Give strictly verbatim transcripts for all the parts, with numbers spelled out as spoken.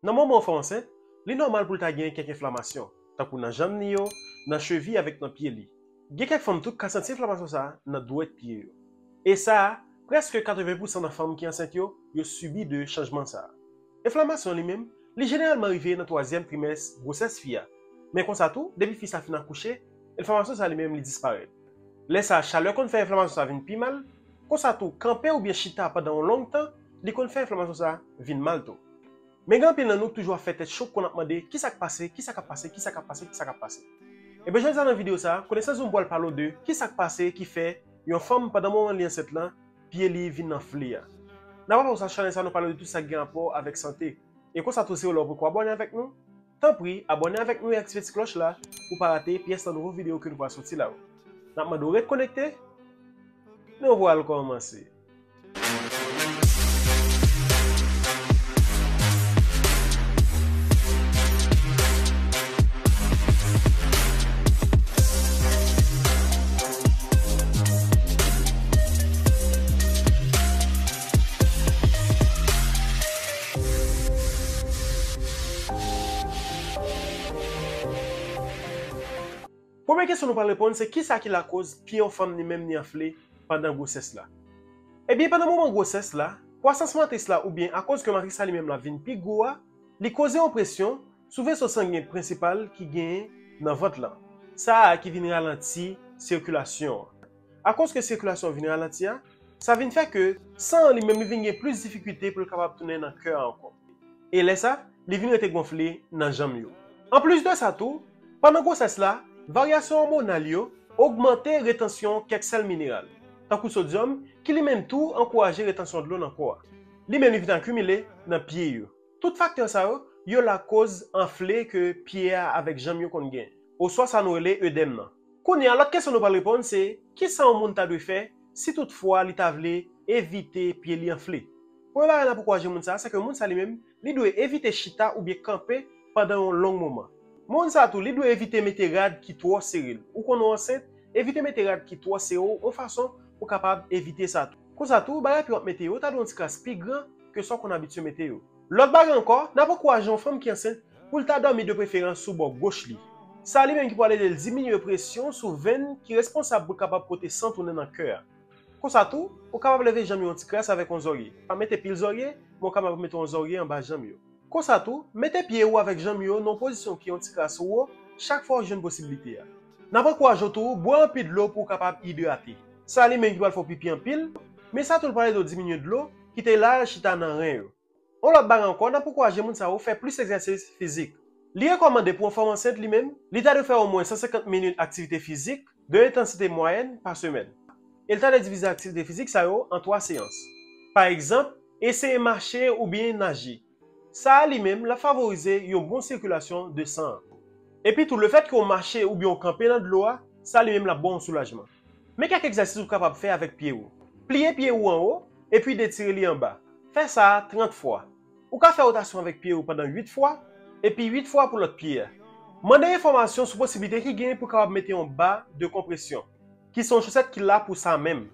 Nan moman w fanm ansent, li nòmal pou l ta gen kèk enflamasyon, tankou nan janm ni yo, nan chevi avèk nan pye li. Gen kèk fanm tou k ka santi enflamasyon sa a nan dwèt pye yo. E sa a, prèske katreven pousan nan fanm ki ansent yo, yo sibi de chanjman sa a. Enflamasyon an li menm, li jeneralman rive nan twazyèm trimès gwosès fi a. Men konsa tou, depi fi sa fin akouche, enflamasyon sa a li menm li disparèt. Lè sa a, chalè konn fè enflamasyon sa a vin pi mal, konsa tou, kanpe oubyen chita pandan yon long tan, li konn fè enflamasyon sa a vin mal tou. Men gen anpil nan nou k toujou ap fè tèt cho, k konn ap mande, "Kisa k pase? Kisa k ap pase? Kisa k ap pase? Kisa k ap pase?" Ebyen, jodi a nan videyo sa a, konesans nou pral pale w de kisa k pase ki fè yon fanm pandan moman li ansent lan, pye li vin anfle a. Nan papa w sa chanèl sa, nou pale w de tout sa k gen rapò avèk sante. E konsa tou, si w lè w poko abòne avèk nou, tanpri, abòne avèk nou e aktive ti klòch la pou w pa rate pyès nan nouvo videyo ke nou pral soti la yo. N ap mande w ret konekte, nou pral kòmanse. Premye kesyon nou pral reponn se kisa ki lakoz pye yon fanm li menm li anfle pandan gwosès la? Ebyen, pandan moman gwosès la, kwasans matris la oubyen akoz ke matris la li menm la vin pi gwo a, li koze yon presyon sou veso sangen prensipal ki genyen nan vant lan. Sa a ki vin ralanti sikilasyon an. Akoz ke sikilasyon an vin ralanti a, sa vin fè ke san an li menm li vin gen plis difikilte pou l kapab tounen nan kè a ankò. E lè sa, li vin rete gonfle nan janm yo. Anplis de sa tou, pandan gwosès la, varyasyon òmonal yo ogmante retansyon kèk sèl mineral, tankou sodyòm, ki li menm tou ankouraje retansyon dlo nan kò a. Li menm li vin akimile nan pye yo. Tout faktè sa yo, yo lakoz anfle ke pye a avèk janm yo konn gen, oswa sa nou rele edèm nan. Kounye a, lòt kesyon nou pral reponn se, kisa yon moun ta dwe fè si toutfwa li ta vle evite pye li anfle? Premye bagay n ap ankouraje moun sa a, se ke moun sa a li menm, li dwe evite chita oubyen kanpe pandan yon long moman. Moun sa a tou, li dwe evite mete rad ki twò sere l. Ou konn ou ansent, evite mete rad ki twò sere w, yon fason pou w kapab evite sa tou. Konsa tou, bagay pye w ap mete yo ta dwe yon ti kras pi gran ke sa w konn abitye mete yo. Lòt bagay ankò, n ap ankouraje yon fanm ki ansent pou l ta dòmi de preferans sou bò goch li. Sa li menm ki pral ede l diminye presyon sou venn ki responsab pou l kapab pote san tounen nan kè a. Konsa tou, ou kapab leve janm yo yon ti kras avèk yon zòrye. Pa mete pil zòrye, men ou kapab mete yon zòrye anba janm yo. Konsa tou, mete pye ou avèk janm yo nan yon pozisyon ki yon ti kras wo chak fwa ou jwenn posiblite a. N ap ankouraje w tou bwè anpil dlo pou w kapab idrate. Sa li menm ki pral fè w pipi anpil, men sa tou l pral ede w diminye dlo ki te la al chita nan ren yo. Yon lòt bagay ankò, n ap ankouraje moun sa yo fè plis egzèsis fizik. Li rekòmande pou yon fanm ansent li menm, li ta dwe fè omwen san senkant minit aktivite fizik de entansite mwayèn pa semèn. E l ta dwe divize aktivite fizik sa yo an twa seyans. Pa egzanp, eseye mache oubyen naje. Sa a li menm, l ap favorize yon bon sikilasyon de san an. Epi tou, lefètke w mache oubyen w kanpe nan dlo a, sa li menm l ap ba w yon soulajman. Men kèk egzèsis ou kapab fè avèk pye ou. Pliye pye ou anwo, epi detire li anba. Fè sa a trant fwa. Ou ka fè wotasyon avèk pye ou pandan uit fwa, epi uit fwa pou lòt pye a. Mande enfòmasyon sou posiblite ki genyen pou w kapab mete yon ba de konpresyon, ki se yon chosèt ki la pou sa menm.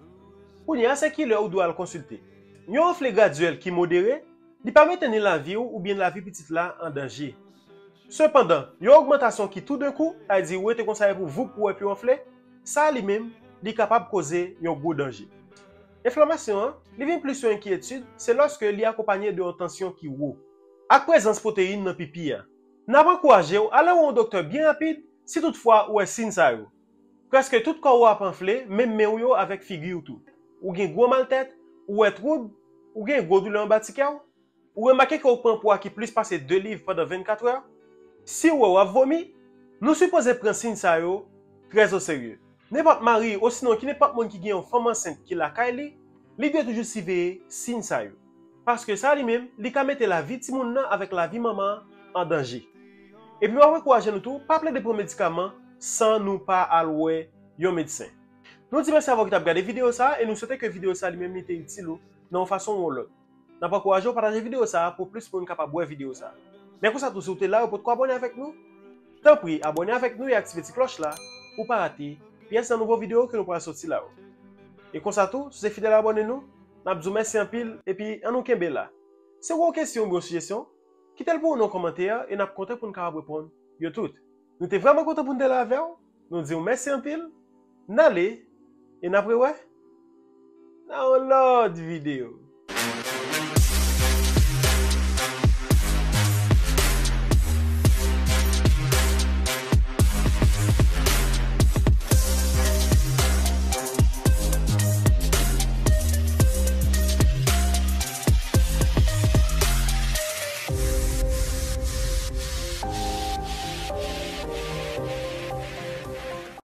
Kounye a, se kilè ou dwe al konsilte. Yon anfle gradyèl ki modere, li pa mete ni lavi w oubyen lavi pitit la an danje. Sepandan, yon ogmantasyon ki toudenkou, sa vle di ou rete konsa epi w voup ou wè pye w anfle, sa a li menm, li kapab koze yon gwo danje. Enflamasyon an, li vin plis yon enkyetid, se lòske li akonpanye de yon tansyon ki wo, ak prezans pwoteyin nan pipi a. N ap ankouraje w ale wè yon doktè byen rapid si toutfwa ou wè siy sa yo. Prèske tout kò ou ap anfle, menm men w yo avèk figi w tou. Ou gen gwo maltèt, ou wè twoub, ou gen gwo doulè anba ti kè w, ou remake ke w pran pwa ki plis pase de liv pandan vennkat è, si w wè w ap vomi, nou sipoze pran siy sa yo trè oserye. Nenpòt mari osinon ki nenpòt moun ki gen yon fanm ansent ki lakay li, li dwe toujou siveye siy sa yo. Paske sa li menm, li ka mete lavi timoun nan avèk lavi manman an an danje. Epi m ap ankouraje nou tou, pa plede pran medikaman san nou pa al wè yon medsen. Nou di mèsi avè w ki t ap gade videyo sa a e nou swete ke videyo sa a li menm li te itil ou nan yon fason ou yon lòt. N ap ankouraje w pataje videyo sa a pou plis moun kapab wè videyo sa a. Men konsa tou, si w te la ou potko abòne avèk nou, tanpri abòne avèk nou e aktive ti klòch la pou w pa rate pyès nan nouvo videyo ke nou pral soti la yo. E konsa tou, si w se fidèl abòne nou, n ap di w mèsi anpil epi ann nou kenbe la. Si w gen yon kesyon oubyen yon sijesyon, Kite l pou ou nan kòmantè a e n ap kontan pou n kapab reponn yo tout. Nou te vrèman kontan pou n te la avè w. Nou di w mèsi anpil. N ale e n ap rewè nan yon lòt videyo.